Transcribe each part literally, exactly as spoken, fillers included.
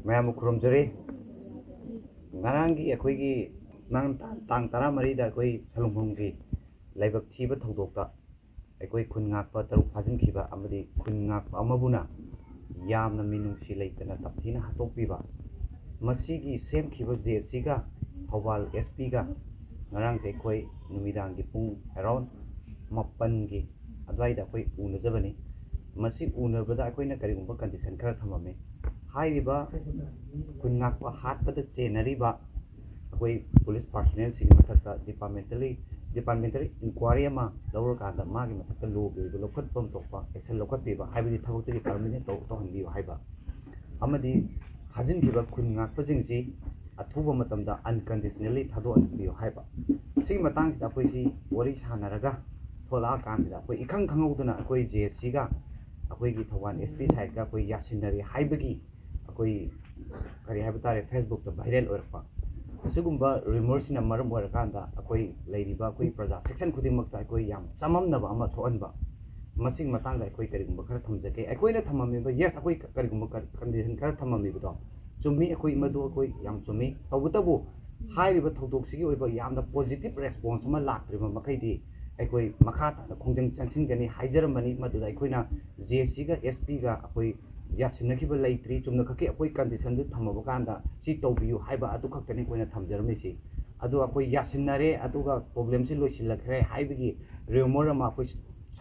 ꯃꯌꯥꯝꯕꯨ ꯈꯨꯔꯨꯝꯖꯔꯤ꯫ ꯉꯔꯥꯡꯒꯤ ꯑꯩꯈꯣꯏꯒꯤ ꯅꯪ ꯇꯥꯡ ꯇꯔꯥꯃꯔꯤꯗ ꯑꯩꯈꯣꯏ ꯁꯂꯨꯡꯐꯝꯒꯤ ꯂꯥꯏꯕꯛ ꯊꯤꯕ ꯊꯧꯗꯣꯛꯇ ꯑꯩꯈꯣꯏ ꯈꯨꯟ ꯉꯥꯛꯄ ꯇꯔꯨꯛ ꯐꯥꯖꯤꯟꯈꯤꯕ ꯑꯃꯗꯤ ꯈꯨꯟ ꯉꯥꯛꯄ ꯑꯃꯕꯨꯅ ꯌꯥꯝꯅ ꯃꯤꯅꯨꯡꯁꯤ ꯂꯩꯇꯅ ꯇꯝꯊꯤꯅ ꯍꯥꯠꯇꯣꯛꯄꯤꯕ, ꯃꯁꯤꯒꯤ ꯁꯦꯝꯈꯤꯕ ꯖꯦ ꯑꯦꯁ ꯁꯤꯒ ꯊꯧꯕꯥꯜ ꯑꯦꯁ ꯄꯤꯒ ꯉꯔꯥꯡꯁꯦ ꯑꯩꯈꯣꯏ ꯅꯨꯃꯤꯗꯥꯡꯒꯤ ꯄꯨꯡ ꯑꯦꯔꯥꯎꯟ ꯃꯥꯄꯟꯒꯤ ꯑꯗꯨꯋꯥꯏꯗ ꯑꯩꯈꯣꯏ ꯎꯅꯖꯕꯅꯤ꯫ ꯃꯁꯤ ꯎꯅꯕꯗ ꯑꯩꯈꯣꯏꯅ ꯀꯔꯤꯒꯨꯝꯕ ꯀꯟꯗꯤꯁꯟ ꯈꯔ ꯊꯝꯃꯝꯃꯤ꯫ ꯍꯥꯏꯔꯤꯕ ꯈꯨꯟ ꯉꯥꯛꯄ ꯍꯥꯠꯄꯗ ꯆꯦꯟꯅꯔꯤꯕ ꯑꯩꯈꯣꯏ ꯄꯨꯂꯤꯁ ꯄꯥꯔꯁꯣꯅꯦꯜꯁꯤꯒꯤ ꯃꯊꯛꯇ ꯗꯤꯄꯥꯔꯠꯃꯦꯟꯇꯦꯜꯂꯤ ꯗꯤꯄꯥꯔꯠꯃꯦꯟꯇꯦꯜ ꯏꯟꯀ꯭ꯋꯥꯏꯔꯤ ꯑꯃ ꯂꯧꯔꯀꯥꯟꯗ ꯃꯥꯒꯤ ꯃꯊꯛꯇ ꯂꯣꯒꯤ ꯑꯣꯏꯕ ꯂꯧꯈꯠꯐꯝ ꯊꯣꯛꯄ ꯑꯦꯛꯁꯟ ꯂꯧꯈꯠꯄꯤꯕ, ꯍꯥꯏꯕꯗꯤ ꯊꯕꯛꯇꯒꯤ ꯇꯔꯃꯤꯅꯦꯠ ꯇꯧ ꯇꯧꯍꯟꯕꯤꯌꯨ ꯍꯥꯏꯕ, ꯑꯃꯗꯤ ꯐꯥꯖꯤꯟꯈꯤꯕ ꯈꯨꯟ ꯉꯥꯛꯄꯁꯤꯡꯁꯤ ꯑꯊꯨꯕ ꯃꯇꯝꯗ ꯑꯟꯀꯟꯗꯤꯁꯅꯦꯜꯂꯤ ꯊꯥꯗꯣꯛꯍꯟꯕꯤꯌꯨ ꯍꯥꯏꯕ꯫ ꯁꯤꯒꯤ ꯃꯇꯥꯡꯁꯤꯗ ꯑꯩꯈꯣꯏꯁꯤ ꯋꯥꯔꯤ ꯁꯥꯟꯅꯔꯒ ꯊꯣꯛꯂꯛꯑꯀꯥꯟꯁꯤꯗ ꯑꯩꯈꯣꯏ ꯏꯈꯪ ꯈꯪꯍꯧꯗꯅ ꯑꯩꯈꯣꯏ ꯖꯦ ꯑꯦꯁ ꯁꯤꯒ ꯑꯩꯈꯣꯏꯒꯤ ꯊꯧꯕꯥꯜ ꯑꯦꯁ ꯄꯤ ꯁꯥꯏꯠꯀ ꯑꯩꯈꯣꯏ ꯌꯥꯁꯤꯟꯅꯔꯦ ꯍꯥꯏꯕꯒꯤ ꯑꯩꯈꯣꯏ ꯀꯔꯤ ꯍꯥꯏꯕ ꯇꯥꯔꯦ, ꯐꯦꯁꯕꯨꯛꯇ ꯚꯥꯏꯔꯦꯜ ꯑꯣꯏꯔꯛꯄ꯫ ꯑꯁꯤꯒꯨꯝꯕ ꯔꯤꯃꯔꯁꯤꯅ ꯃꯔꯝ ꯑꯣꯏꯔꯀꯥꯟꯗ ꯑꯩꯈꯣꯏ ꯂꯩꯔꯤꯕ ꯑꯩꯈꯣꯏ ꯄ꯭ꯔꯖꯥ ꯁꯦꯛꯁꯟ ꯈꯨꯗꯤꯡꯃꯛꯇ ꯑꯩꯈꯣꯏ ꯌꯥꯝ ꯆꯃꯝꯅꯕ ꯑꯃ ꯊꯣꯛꯍꯟꯕ꯫ ꯃꯁꯤꯒꯤ ꯃꯇꯥꯡꯗ ꯑꯩꯈꯣꯏ ꯀꯔꯤꯒꯨꯝꯕ ꯈꯔ ꯊꯝꯖꯒꯦ꯫ ꯑꯩꯈꯣꯏꯅ ꯊꯝꯃꯝꯃꯤꯕ, ꯌꯦꯁ, ꯑꯩꯈꯣꯏ ꯀꯔꯤꯒꯨꯝꯕ ꯀꯟꯗꯤꯁꯟ ꯈꯔ ꯊꯝꯃꯝꯃꯤꯕꯗꯣ ꯆꯨꯝꯃꯤ, ꯑꯩꯈꯣꯏ ꯃꯗꯨ ꯑꯩꯈꯣꯏ ꯌꯥꯝ ꯆꯨꯝꯃꯤ꯫ ꯇꯧꯕꯇꯕꯨ ꯍꯥꯏꯔꯤꯕ ꯊꯧꯗꯣꯛꯁꯤꯒꯤ ꯑꯣꯏꯕ ꯌꯥꯝꯅ ꯄꯣꯖꯤꯇꯤꯕ ꯔꯦꯁꯄꯣꯟꯁ ꯑꯃ ꯂꯥꯛꯇ꯭ꯔꯤꯕ ꯃꯈꯩꯗꯤ ꯑꯩꯈꯣꯏ ꯃꯈꯥ ꯇꯥꯅ ꯈꯣꯡꯖꯪ ꯆꯪꯁꯤꯟꯒꯅꯤ ꯍꯥꯏꯖꯔꯝꯕꯅꯤ꯫ ꯃꯗꯨꯗ ꯑꯩꯈꯣꯏꯅ ꯖꯦ ꯑꯦꯁ ꯁꯤꯒ ꯑꯦꯁ ꯄꯤꯒ ꯑꯩꯈꯣꯏ ꯌꯥꯁꯤꯟꯅꯈꯤꯕ ꯂꯩꯇ꯭ꯔꯤ꯫ ꯆꯨꯝꯅ ꯈꯛꯀꯤ ꯑꯩꯈꯣꯏ ꯀꯟꯗꯤꯁꯟꯗꯨ ꯊꯝꯃꯕ ꯀꯥꯟꯗ ꯁꯤ ꯇꯧꯕꯤꯌꯨ ꯍꯥꯏꯕ ꯑꯗꯨ ꯈꯛꯇꯅꯤ ꯑꯩꯈꯣꯏꯅ ꯊꯝꯖꯔꯝꯃꯤꯁꯤ꯫ ꯑꯗꯨ ꯑꯩꯈꯣꯏ ꯌꯥꯁꯤꯟꯅꯔꯦ, ꯑꯗꯨꯒ ꯄ꯭ꯔꯣꯕ꯭ꯂꯦꯝꯁꯤ ꯂꯣꯏꯁꯤꯜꯂꯛꯈ꯭ꯔꯦ ꯍꯥꯏꯕꯒꯤ ꯔꯤꯃꯔ ꯑꯃ ꯑꯩꯈꯣꯏ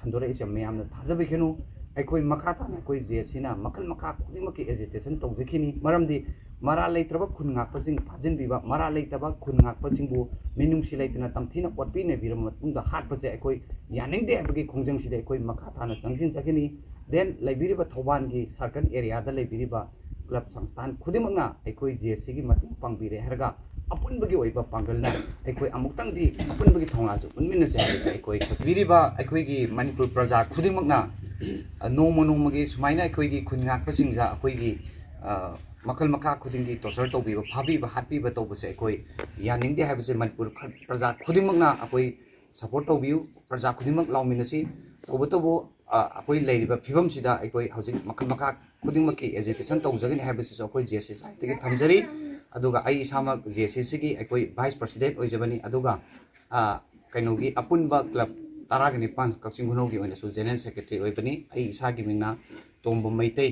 ꯁꯟꯗꯣꯔꯛꯏꯁꯦ ꯃꯌꯥꯝꯅ ꯊꯥꯖꯕꯤꯒꯅꯨ꯫ ꯑꯩꯈꯣꯏ ꯃꯈꯥ ꯇꯥꯅ ꯑꯩꯈꯣꯏ ꯖꯦ ꯑꯦꯁ ꯁꯤꯅ ꯃꯈꯜ ꯃꯈꯥ ꯈꯨꯗꯤꯡꯃꯛꯀꯤ ꯑꯦꯖꯤꯇꯦꯁꯟ ꯇꯧꯖꯈꯤꯅꯤ꯫ ꯃꯔꯝꯗꯤ ꯃꯔꯥꯜ ꯂꯩꯇ꯭ꯔꯕ ꯈꯨꯟ ꯉꯥꯛꯄꯁꯤꯡ ꯐꯥꯖꯤꯟꯕꯤꯕ, ꯃꯔꯥꯜ ꯂꯩꯇꯕ ꯈꯨꯟ ꯉꯥꯛꯄꯁꯤꯡꯕꯨ ꯃꯤꯅꯨꯡꯁꯤ ꯂꯩꯇꯅ ꯇꯝꯊꯤꯅ ꯑꯣꯠꯄꯤ ꯅꯩꯕꯤꯔꯕ ꯃꯇꯨꯡꯗ ꯍꯥꯠꯄꯁꯦ ꯑꯩꯈꯣꯏ ꯌꯥꯅꯤꯡꯗꯦ ꯍꯥꯏꯕꯒꯤ ꯈꯣꯡꯖꯪꯁꯤꯗ ꯑꯩꯈꯣꯏ ꯃꯈꯥ ꯇꯥꯅ ꯆꯪꯁꯤꯟꯖꯒꯅꯤ꯫ ꯗꯦꯟ ꯂꯩꯕꯤꯔꯤꯕ ꯊꯧꯕꯥꯜꯒꯤ ꯁꯥꯔꯀꯜ ꯑꯦꯔꯤꯌꯥꯗ ꯂꯩꯕꯤꯔꯤꯕ ꯀ꯭ꯂꯕ ꯁꯪꯁꯊꯥꯟ ꯈꯨꯗꯤꯡꯃꯛꯅ ꯑꯩꯈꯣꯏ ꯖꯦ ꯑꯦꯁ ꯁꯤꯒꯤ ꯃꯇꯦꯡ ꯄꯥꯡꯕꯤꯔꯦ ꯍꯥꯏꯔꯒ ꯑꯄꯨꯟꯕꯒꯤ ꯑꯣꯏꯕ ꯄꯥꯡꯒꯜꯅ ꯑꯩꯈꯣꯏ ꯑꯃꯨꯛꯇꯪꯗꯤ ꯑꯄꯨꯟꯕꯒꯤ ꯊꯧꯅꯥꯁꯨ ꯎꯠꯃꯤꯟꯅꯁꯦ ꯍꯥꯏꯕꯁꯦ ꯑꯩꯈꯣꯏ ꯄꯤꯔꯤꯕ ꯑꯩꯈꯣꯏꯒꯤ ꯃꯅꯤꯄꯨꯔ ꯄ꯭ꯔꯖꯥ ꯈꯨꯗꯤꯡꯃꯛꯅ, ꯑ, ꯅꯣꯡꯃ ꯅꯣꯡꯃꯒꯤ ꯁꯨꯃꯥꯏꯅ ꯑꯩꯈꯣꯏꯒꯤ ꯈꯨꯟ ꯉꯥꯛꯄꯁꯤꯡꯗ ꯑꯩꯈꯣꯏꯒꯤ, ꯑ, ꯃꯈꯜ ꯃꯈꯥ ꯈꯨꯗꯤꯡꯒꯤ ꯇꯣꯔꯆꯔ ꯇꯧꯕꯤꯕ, ꯐꯥꯕꯤꯕ, ꯍꯥꯠꯄꯤꯕ ꯇꯧꯕꯁꯦ ꯑꯩꯈꯣꯏ ꯌꯥꯅꯤꯡꯗꯦ ꯍꯥꯏꯕꯁꯦ ꯃꯅꯤꯄꯨꯔ ꯈ-, ꯄ꯭ꯔꯖꯥ ꯈꯨꯗꯤꯡꯃꯛꯅ ꯑꯩꯈꯣꯏ ꯁꯄꯣꯔꯠ ꯇꯧꯕꯤꯌꯨ꯫ ꯄ꯭ꯔꯖꯥ ꯈꯨꯗꯤꯡꯃꯛ ꯂꯥꯎꯃꯤꯟꯅꯁꯤ꯫ ꯇꯧꯕꯇꯕꯨ ꯑ, ꯑꯩꯈꯣꯏ ꯂꯩꯔꯤꯕ ꯐꯤꯕꯝꯁꯤꯗ ꯑꯩꯈꯣꯏ ꯍꯧꯖꯤꯛ ꯃꯈꯜ ꯃꯈꯥ ꯈꯨꯗꯤꯡꯃꯛꯀꯤ ꯑꯦꯖꯤꯇꯦꯁꯟ ꯇꯧꯖꯒꯅꯤ ꯍꯥꯏꯕꯁꯤꯁꯨ ꯑꯩꯈꯣꯏ ꯖꯦ ꯑꯦꯁ ꯁꯤ ꯁꯥꯏꯠꯇꯒꯤ ꯊꯝꯖꯔꯤ꯫ ꯑꯗꯨꯒ ꯑꯩ ꯏꯁꯥꯃꯛ ꯖꯦ ꯑꯦꯁ ꯁꯤꯒꯤ ꯑꯩꯈꯣꯏ ꯚꯥꯏꯁ ꯄ꯭ꯔꯁꯤꯗꯦꯟꯠ ꯑꯣꯏꯖꯕꯅꯤ꯫ ꯑꯗꯨꯒ, ꯑ, ꯀꯩꯅꯣꯒꯤ ꯑꯄꯨꯟꯕ ꯀ꯭ꯂꯕ ꯇꯔꯥꯒ ꯅꯤꯄꯥꯟ ꯀꯛꯆꯤꯡ ꯈꯨꯅꯧꯒꯤ ꯑꯣꯏꯅꯁꯨ ꯖꯦꯅꯔꯦꯜ ꯁꯦꯀ꯭ꯔꯦꯇꯔꯤ ꯑꯣꯏꯕꯅꯤ꯫ ꯑꯩ ꯏꯁꯥꯒꯤ ꯃꯤꯡꯅ ꯇꯣꯝꯕ ꯃꯩꯇꯩ꯫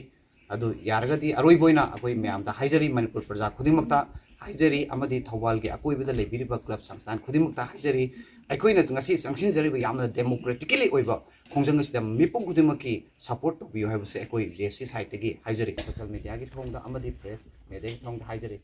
ꯑꯗꯨ ꯌꯥꯔꯒꯗꯤ ꯑꯔꯣꯏꯕ ꯑꯣꯏꯅ ꯑꯩꯈꯣꯏ ꯃꯌꯥꯝꯗ ꯍꯥꯏꯖꯔꯤ, ꯃꯅꯤꯄꯨꯔ ꯄ꯭ꯔꯖꯥ ꯈꯨꯗꯤꯡꯃꯛꯇ ꯍꯥꯏꯖꯔꯤ, ꯑꯃꯗꯤ ꯊꯧꯕꯥꯜꯒꯤ ꯑꯀꯣꯏꯕꯗ ꯂꯩꯕꯤꯔꯤꯕ ꯀ꯭ꯂꯕ ꯁꯪꯁꯊꯥꯟ ꯈꯨꯗꯤꯡꯃꯛꯇ ꯍꯥꯏꯖꯔꯤ, ꯑꯩꯈꯣꯏꯅ ꯉꯁꯤ ꯆꯪꯁꯤꯟꯖꯔꯤꯕ ꯌꯥꯝꯅ ꯗꯦꯃꯣꯀ꯭ꯔꯦꯇꯤꯀꯦꯂꯤ ꯑꯣꯏꯕ ꯈꯣꯡꯖꯪ ꯑꯁꯤꯗ ꯃꯤꯄꯨꯝ ꯈꯨꯗꯤꯡꯃꯛꯀꯤ ꯁꯄꯣꯔꯠ ꯇꯧꯕꯤꯌꯨ ꯍꯥꯏꯕꯁꯦ ꯑꯩꯈꯣꯏ ꯖꯦ ꯑꯦꯁ ꯁꯤ ꯁꯥꯏꯠꯇꯒꯤ ꯍꯥꯏꯖꯔꯤ꯫ ꯁꯣꯁꯤꯌꯦꯜ ꯃꯦꯗꯤꯌꯥꯒꯤ ꯊꯣꯡꯗ ꯑꯃꯗꯤ ꯄ꯭ꯔꯦꯁ ꯃꯦꯗꯤꯌꯥꯒꯤ ꯊꯣꯡꯗ ꯍꯥꯏꯖꯔꯤ꯫